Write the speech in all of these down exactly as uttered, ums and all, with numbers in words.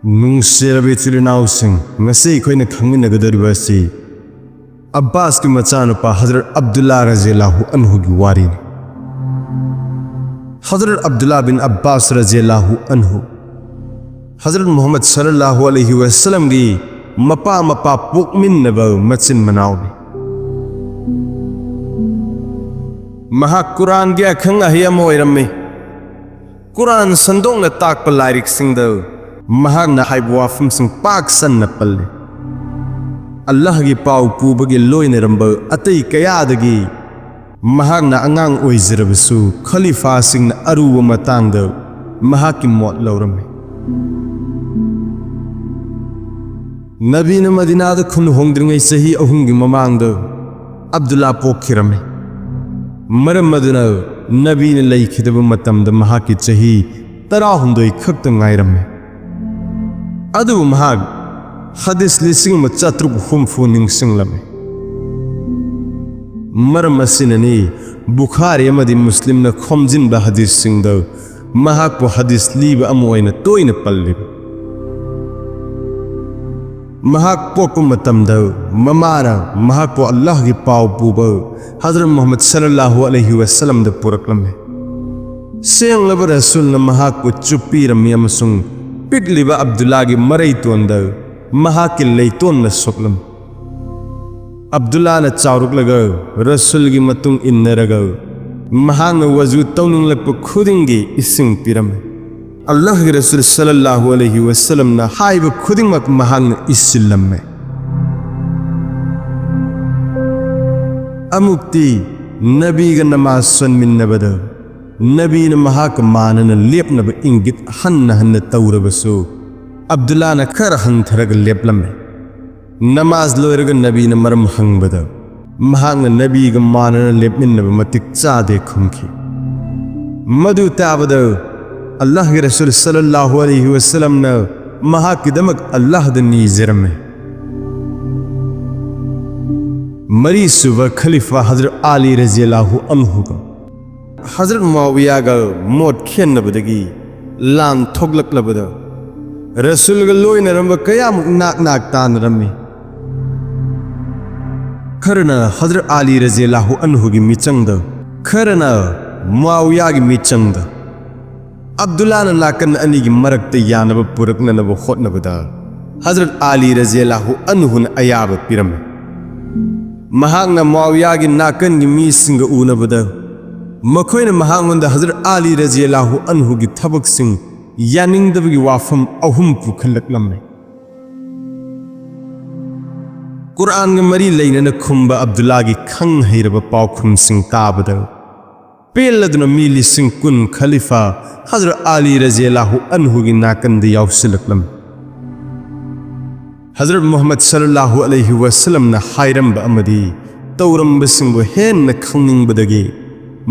ꯅꯨꯡꯁꯤꯔꯕ ꯏꯆꯤꯜ ꯏꯅꯥꯎꯁꯤꯡ, ꯉꯁꯤ ꯑꯩꯈꯣꯏꯅ ꯈꯪꯃꯤꯟꯅꯒꯗꯧꯔꯤꯕ ꯑꯁꯤ ꯑꯕꯥꯁꯀꯤ ꯃꯆꯥꯅꯨꯄꯥ ꯍꯖꯔꯠ ꯑꯕꯗꯨꯜꯂꯥ ꯔꯖꯤꯌꯜꯂꯥꯍꯨ ꯑꯟꯍꯨꯒꯤ ꯋꯥꯔꯤꯅꯤ꯫ ꯍꯖꯔꯠ ꯑꯕꯗꯨꯜꯂꯥ ꯕꯤꯟ ꯑꯕꯥꯁ ꯔꯖꯤꯌꯜꯂꯥꯍꯨ ꯑꯟꯍꯨ ꯍꯖꯔꯠ ꯃꯨꯍꯝꯃꯗ ꯁꯜꯂꯜꯂꯥꯍꯨ ꯑꯂꯩꯍꯤ ꯋꯁꯜꯂꯝꯒꯤ ꯃꯄꯥ ꯃꯄꯥ ꯄꯣꯛꯃꯤꯟꯅꯕ ꯃꯆꯤꯟ ꯃꯅꯥꯎꯅꯤ꯫ ꯃꯍꯥꯛ ꯀꯨꯔꯥꯟꯒꯤ ꯑꯈꯪ ꯑꯍꯩ ꯑꯃ ꯑꯣꯏꯔꯝꯃꯤ꯫ ꯀꯨꯔꯥꯟ ꯁꯟꯗꯣꯛꯅ ꯇꯥꯛꯄ ꯂꯥꯏꯔꯤꯛꯁꯤꯡꯗ ꯃꯍꯥꯛꯅ ꯍꯥꯏꯕ ꯋꯥꯐꯝꯁꯤꯡ ꯄꯥꯛ ꯁꯟꯅ ꯄꯜꯂꯤ꯫ ꯑꯜꯂꯥꯍꯒꯤ ꯄꯥꯎ ꯄꯨꯕꯒꯤ ꯂꯣꯏꯅꯔꯝꯕ ꯑꯇꯩ ꯀꯌꯥꯗꯒꯤ ꯃꯍꯥꯛꯅ ꯑꯉꯥꯡ ꯑꯣꯏꯖꯔꯕꯁꯨ ꯈꯂꯤꯐꯥꯁꯤꯡꯅ ꯑꯔꯨꯕ ꯃꯇꯥꯡꯗ ꯃꯍꯥꯛꯀꯤ ꯃꯣꯠ ꯂꯧꯔꯝꯃꯤ꯫ ꯅꯕꯤꯅ ꯃꯗꯤꯅꯥꯗ ꯈꯨꯟ ꯍꯣꯡꯗ꯭ꯔꯤꯉꯩ ꯆꯍꯤ ꯑꯍꯨꯝꯒꯤ ꯃꯃꯥꯡꯗ ꯑꯕꯗꯨꯜꯂꯥ ꯄꯣꯛꯈꯤꯔꯝꯃꯤ꯫ ꯃꯔꯝ ꯑꯗꯨꯅ ꯅꯕꯤꯅ ꯂꯩꯈꯤꯗꯕ ꯃꯇꯝꯗ ꯃꯍꯥꯛꯀꯤ ꯆꯍꯤ ꯇꯔꯥꯍꯨꯝꯗꯣꯏ ꯈꯛꯇ ꯉꯥꯏꯔꯝꯃꯤ꯫ ꯑꯗꯨꯕꯨ ꯃꯍꯥꯛ ꯍꯗꯤꯁ ꯂꯤꯁꯤꯡ ꯑꯃ ꯆꯥꯇ꯭ꯔꯨꯛ ꯍꯨꯝꯐꯨ ꯅꯤꯡꯁꯤꯡꯂꯝꯃꯤ꯫ ꯃꯔꯝ ꯑꯁꯤꯅꯅꯤ ꯕꯨꯈꯥꯔꯤ ꯑꯃꯗꯤ ꯃꯨꯁꯂꯤꯝꯅ ꯈꯣꯝꯖꯤꯟꯕ ꯍꯗꯤꯁꯁꯤꯡꯗ ꯃꯍꯥꯛꯄꯨ ꯍꯗꯤꯁ ꯂꯤꯕ ꯑꯃ ꯑꯣꯏꯅ ꯇꯣꯏꯅ ꯄꯜꯂꯤꯕ꯫ ꯃꯍꯥꯛ ꯄꯣꯛꯄ ꯃꯇꯝꯗ ꯃꯃꯥꯅ ꯃꯍꯥꯛꯄꯨ ꯑꯜꯂꯥꯍꯒꯤ ꯄꯥꯎ ꯄꯨꯕ ꯍꯖꯔꯠ ꯃꯨꯍꯝꯃꯗ ꯁꯜꯂꯜꯂꯥꯍꯨ ꯑꯂꯩꯍꯤ ꯋꯁꯜꯂꯝꯗ ꯄꯨꯔꯛꯂꯝꯃꯤ꯫ ꯁꯦꯡꯂꯕ ꯔꯁꯨꯜꯅ ꯃꯍꯥꯛꯄꯨ ꯆꯨꯞꯄꯤꯔꯝꯃꯤ ꯑꯃꯁꯨꯡ ꯄꯤꯛꯂꯤꯕ ꯑꯕꯗꯨꯜꯂꯥꯒꯤ ꯃꯔꯩꯇꯣꯟꯗ ꯃꯍꯥꯛꯀꯤ ꯂꯩꯇꯣꯟꯅ ꯁꯣꯛꯂꯝꯃꯤ꯫ ꯑꯕꯗꯨꯜꯂꯥꯅ ꯆꯥꯎꯔꯛꯂꯒ ꯔꯁꯨꯜꯒꯤ ꯃꯇꯨꯡ ꯏꯟꯅꯔꯒ ꯃꯍꯥꯛꯅ ꯋꯖꯨ ꯇꯧꯅꯤꯡꯂꯛꯄ ꯈꯨꯗꯤꯡꯒꯤ ꯏꯁꯤꯡ ꯄꯤꯔꯝꯃꯤ꯫ ꯑꯜꯂꯥꯍꯒꯤ ꯔꯁꯨꯜ ꯁꯜꯂꯜꯂꯥꯍꯨ ꯑꯂꯩꯍꯤ ꯋꯁꯜꯂꯝꯅ ꯍꯥꯏꯕ ꯈꯨꯗꯤꯡꯃꯛ ꯃꯍꯥꯛꯅ ꯏꯁꯤꯜꯂꯝꯃꯤ꯫ ꯑꯃꯨꯛꯇꯤ ꯅꯕꯤꯒ ꯅꯃꯥꯖ ꯁꯣꯟꯃꯤꯟꯅꯕꯗ ꯅꯕꯤꯅ ꯃꯍꯥꯛꯀ ꯃꯥꯟꯅꯅ ꯂꯦꯞꯅꯕ ꯏꯪꯒꯤꯠ ꯍꯟꯅ ꯍꯟꯅ ꯇꯧꯔꯕꯁꯨ ꯑꯕꯗꯨꯜꯂꯥꯅ ꯈꯔ ꯍꯟꯊꯔꯒ ꯂꯦꯞꯂꯝꯃꯤ꯫ ꯅꯃꯥꯖ ꯂꯣꯏꯔꯒ ꯅꯕꯤꯅ ꯃꯔꯝ ꯍꯪꯕꯗ ꯃꯍꯥꯛꯅ ꯅꯕꯤꯒ ꯃꯥꯟꯅꯅ ꯂꯦꯞꯃꯤꯟꯅꯕ ꯃꯇꯤꯛ ꯆꯥꯗꯦ ꯈꯨꯝꯈꯤ꯫ ꯃꯗꯨ ꯇꯥꯕꯗ ꯑꯜꯂꯥꯍꯒꯤ ꯔꯁꯨꯜ ꯁꯜꯂꯜꯂꯥꯍꯨ ꯑꯂꯩꯍꯤ ꯋꯁꯜꯂꯝꯅ ꯃꯍꯥꯛꯀꯤꯗꯃꯛ ꯑꯜꯂꯥꯍꯗ ꯅꯤꯖꯔꯝꯃꯤ꯫ ꯃꯔꯤꯁꯨꯕ ꯈꯂꯤꯐꯥ ꯍꯖꯔꯠ ꯑꯂꯤ ꯔꯖꯤꯌꯜꯂꯥꯍꯨ ꯑꯟꯍꯨꯒ ꯍꯖꯔꯠ ꯃꯨꯑꯥꯋꯤꯌꯥꯒ ꯃꯣꯠ ꯈꯦꯟꯅꯕꯗꯒꯤ ꯂꯥꯟ ꯊꯣꯛꯂꯛꯂꯕꯗ ꯔꯁꯨꯜꯒ ꯂꯣꯏꯅꯔꯝꯕ ꯀꯌꯥꯃꯨꯛ ꯅꯥꯛ ꯅꯥꯛ ꯇꯥꯅꯔꯝꯃꯤ꯫ ꯈꯔꯅ ꯍꯖꯔꯠ ꯑꯂꯤ ꯔꯖꯤꯌꯜꯂꯥꯍꯨ ꯑꯟꯍꯨꯒꯤ ꯃꯤꯆꯪꯗ, ꯈꯔꯅ ꯃꯨꯑꯥꯋꯤꯌꯥꯒꯤ ꯃꯤꯆꯪꯗ꯫ ꯑꯕꯗꯨꯜꯂꯥꯅ ꯅꯥꯀꯟ ꯑꯅꯤꯒꯤ ꯃꯔꯛꯇ ꯌꯥꯅꯕ ꯄꯨꯔꯛꯅꯅꯕ ꯍꯣꯠꯅꯕꯗ ꯍꯖꯔꯠ ꯑꯂꯤ ꯔꯖꯤꯌꯜꯂꯥꯍꯨ ꯑꯟꯍꯨꯅ ꯑꯌꯥꯕ ꯄꯤꯔꯝꯃꯤ꯫ ꯃꯍꯥꯛꯅ ꯃꯨꯑꯥꯋꯤꯌꯥꯒꯤ ꯅꯥꯀꯟꯒꯤ ꯃꯤꯁꯤꯡꯒ ꯎꯅꯕꯗ ꯃꯈꯣꯏꯅ ꯃꯍꯥꯛꯉꯣꯟꯗ ꯍꯖꯔꯠ ꯑꯂꯤ ꯔꯖꯤꯌꯜꯂꯥꯍꯨ ꯑꯟꯍꯨꯒꯤ ꯊꯕꯛꯁꯤꯡ ꯌꯥꯅꯤꯡꯗꯕꯒꯤ ꯋꯥꯐꯝ ꯑꯍꯨꯝ ꯄꯨꯈꯠꯂꯛꯂꯝꯃꯤ꯫ ꯀꯨꯔꯥꯟꯒ ꯃꯔꯤ ꯂꯩꯅꯅ ꯈꯨꯝꯕ ꯑꯕꯗꯨꯜꯂꯥꯒꯤ ꯈꯪ ꯍꯩꯔꯕ ꯄꯥꯎꯈꯨꯝꯁꯤꯡ ꯇꯥꯕꯗ ꯄꯦꯜꯂꯗꯨꯅ ꯃꯤ ꯂꯤꯁꯤꯡ ꯀꯨꯟ ꯈꯂꯤꯐꯥ ꯍꯖꯔꯠ ꯑꯂꯤ ꯔꯖꯤꯌꯜꯂꯥꯍꯨ ꯑꯟꯍꯨꯒꯤ ꯅꯥꯀꯟꯗ ꯌꯥꯎꯁꯤꯜꯂꯛꯂꯝꯃꯤ꯫ ꯍꯖꯔꯠ ꯃꯨꯍꯝꯃꯗ ꯁꯜꯂꯜꯂꯥꯍꯨ ꯑꯂꯩꯍꯤ ꯋꯁꯜꯂꯝꯅ ꯍꯥꯏꯔꯝꯕ ꯑꯃꯗꯤ ꯇꯧꯔꯝꯕꯁꯤꯡꯕꯨ ꯍꯦꯟꯅ ꯈꯪꯅꯤꯡꯕꯗꯒꯤ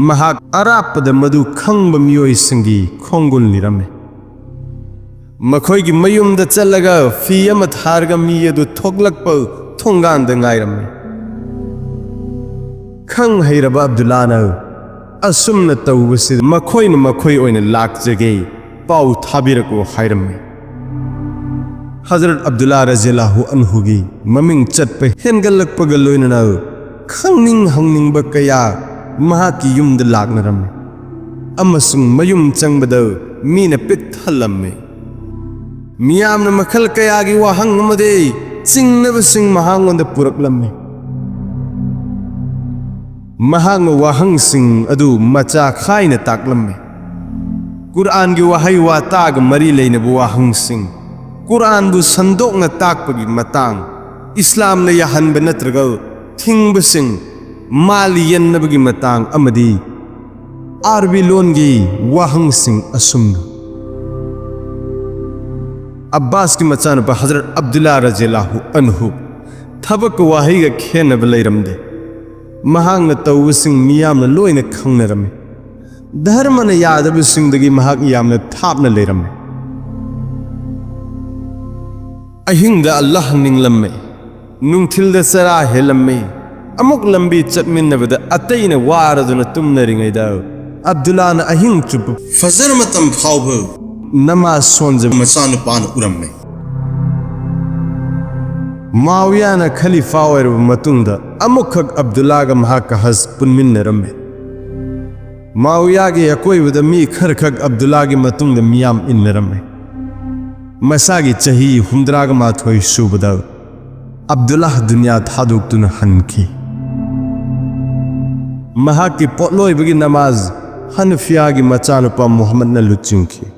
ꯃꯍꯥꯛ ꯑꯔꯥꯞꯄꯗ ꯃꯗꯨ ꯈꯪꯕ ꯃꯤꯑꯣꯏꯁꯤꯡꯒꯤ ꯈꯣꯡꯒꯨꯜ ꯂꯤꯔꯝꯃꯤ꯫ ꯃꯈꯣꯏꯒꯤ ꯃꯌꯨꯝꯗ ꯆꯠꯂꯒ ꯐꯤ ꯑꯃ ꯊꯥꯔꯒ ꯃꯤ ꯑꯗꯨ ꯊꯣꯛꯂꯛꯄ ꯊꯣꯡꯒꯥꯟꯗ ꯉꯥꯏꯔꯝꯃꯤ꯫ ꯈꯪ ꯍꯩꯔꯕ ꯑꯕꯗꯨꯜꯂꯥꯅ ꯑꯁꯨꯝꯅ ꯇꯧꯕꯁꯤꯗ ꯃꯈꯣꯏꯅ ꯃꯈꯣꯏ ꯑꯣꯏꯅ ꯂꯥꯛꯆꯒꯦ, ꯄꯥꯎ ꯊꯥꯕꯤꯔꯛꯎ ꯍꯥꯏꯔꯝꯃꯤ꯫ ꯍꯖꯔꯠ ꯑꯕꯗꯨꯜꯂꯥ ꯔꯖꯤꯌꯜꯂꯥꯍꯨ ꯑꯟꯍꯨꯒꯤ ꯃꯃꯤꯡ ꯆꯠꯄ ꯍꯦꯟꯒꯠꯂꯛꯄꯒ ꯂꯣꯏꯅꯅ ꯈꯪꯅꯤꯡ ꯍꯪꯅꯤꯡꯕ ꯀꯌꯥ ꯃꯍꯥꯛꯀꯤ ꯌꯨꯝꯗ ꯂꯥꯛꯅꯔꯝꯃꯤ ꯑꯃꯁꯨꯡ ꯃꯌꯨꯝ ꯆꯪꯕꯗ ꯃꯤꯅ ꯄꯤꯛ ꯊꯜꯂꯝꯃꯤ꯫ ꯃꯤꯌꯥꯝꯅ ꯃꯈꯜ ꯀꯌꯥꯒꯤ ꯋꯥꯍꯪ ꯑꯃꯗꯤ ꯆꯤꯡꯅꯕꯁꯤꯡ ꯃꯍꯥꯛꯉꯣꯟꯗ ꯄꯨꯔꯛꯂꯝꯃꯤ꯫ ꯃꯍꯥꯛꯅ ꯋꯥꯍꯪꯁꯤꯡ ꯑꯗꯨ ꯃꯆꯥ ꯈꯥꯏꯅ ꯇꯥꯛꯂꯝꯃꯤ꯫ ꯀꯨꯔꯥꯟꯒꯤ ꯋꯥꯍꯩ ꯋꯥꯇꯥꯒ ꯃꯔꯤ ꯂꯩꯅꯕ ꯋꯥꯍꯪꯁꯤꯡ, ꯀꯨꯔꯥꯟꯕꯨ ꯁꯟꯗꯣꯛꯅ ꯇꯥꯛꯄꯒꯤ ꯃꯇꯥꯡ, ꯏꯁꯂꯥꯝꯅ ꯌꯥꯍꯟꯕ ꯅꯠꯇ꯭ꯔꯒ ꯊꯤꯡꯕꯁꯤꯡ, ꯃꯥꯜ ꯌꯦꯟꯅꯕꯒꯤ ꯃꯇꯥꯡ ꯑꯃꯗꯤ ꯑꯥꯔꯕꯤ ꯂꯣꯟꯒꯤ ꯋꯥꯍꯪꯁꯤꯡ ꯑꯁꯨꯝꯅ꯫ ꯑꯕ꯭ꯕꯥꯁꯀꯤ ꯃꯆꯥꯅꯨꯄꯥ ꯍꯖꯔꯠ ꯑꯕꯗꯨꯜꯂꯥ ꯔꯖꯤꯌꯜꯂꯥꯍꯨ ꯑꯟꯍꯨ ꯊꯕꯛꯀ ꯋꯥꯍꯩꯒ ꯈꯦꯟꯅꯕ ꯂꯩꯔꯝꯗꯦ꯫ ꯃꯍꯥꯛꯅ ꯇꯧꯕꯁꯤꯡ ꯃꯤꯌꯥꯝꯅ ꯂꯣꯏꯅ ꯈꯪꯅꯔꯝꯃꯤ꯫ ꯙꯔꯃꯅ ꯌꯥꯗꯕꯁꯤꯡꯗꯒꯤ ꯃꯍꯥꯛ ꯌꯥꯝꯅ ꯊꯥꯞꯅ ꯂꯩꯔꯝꯃꯤ꯫ ꯑꯍꯤꯡꯗ ꯑꯜꯂꯥꯍ ꯅꯤꯡꯂꯝꯃꯤ, ꯅꯨꯡꯊꯤꯜꯗ ꯆꯔꯥ ꯍꯦꯜꯂꯝꯃꯤ꯫ ꯑꯃꯨꯛ ꯂꯝꯕꯤ ꯆꯠꯃꯤꯟꯅꯕꯗ ꯑꯇꯩꯅ ꯋꯥꯔꯗꯨꯅ ꯇꯨꯝꯅꯔꯤꯉꯩꯗ ꯑꯕꯗꯨꯜꯂꯥꯅ ꯑꯍꯤꯡ ꯆꯨꯞꯄ ꯐꯖꯔ ꯃꯇꯝ ꯐꯥꯎꯕ ꯅꯃꯥꯖ ꯁꯣꯟꯖꯕ ꯃꯆꯥꯅꯨꯄꯥꯅ ꯎꯔꯝꯃꯦ꯫ ꯃꯥꯋꯤꯌꯥꯅ ꯈꯂꯤꯐꯥ ꯑꯣꯏꯔꯕ ꯃꯇꯨꯡꯗ ꯑꯃꯨꯛꯈꯛ ꯑꯕꯗꯨꯜꯂꯥꯒ ꯃꯍꯥꯛꯀ ꯍꯖ ꯄꯨꯟꯃꯤꯟꯅꯔꯝꯃꯤ꯫ ꯃꯥꯋꯤꯌꯥꯒꯤ ꯑꯀꯣꯏꯕꯗ ꯃꯤ ꯈꯔꯈꯛ ꯑꯕꯗꯨꯜꯂꯥꯒꯤ ꯃꯇꯨꯡꯗ ꯃꯤꯌꯥꯝ ꯏꯟꯅꯔꯝꯃꯤ꯫ ꯃꯁꯥꯒꯤ ꯆꯍꯤ ꯍꯨꯝꯗ꯭ꯔꯥꯒ ꯃꯥꯊꯣꯏ ꯁꯨꯕꯗ ꯑꯕꯗꯨꯜꯂꯥꯍ ꯗꯨꯅꯤꯌꯥ ꯊꯥꯗꯣꯛꯇꯨꯅ ꯍꯟꯈꯤ꯫ ꯃꯍꯥꯛꯀꯤ ꯄꯣꯠꯂꯣꯏꯕꯒꯤ ꯅꯃꯥꯖ ꯍꯅꯐꯤꯌꯥꯒꯤ ꯃꯆꯥꯅꯨꯄꯥ ꯃꯨꯍꯝꯃꯗꯅ ꯂꯨꯆꯤꯡꯈꯤ꯫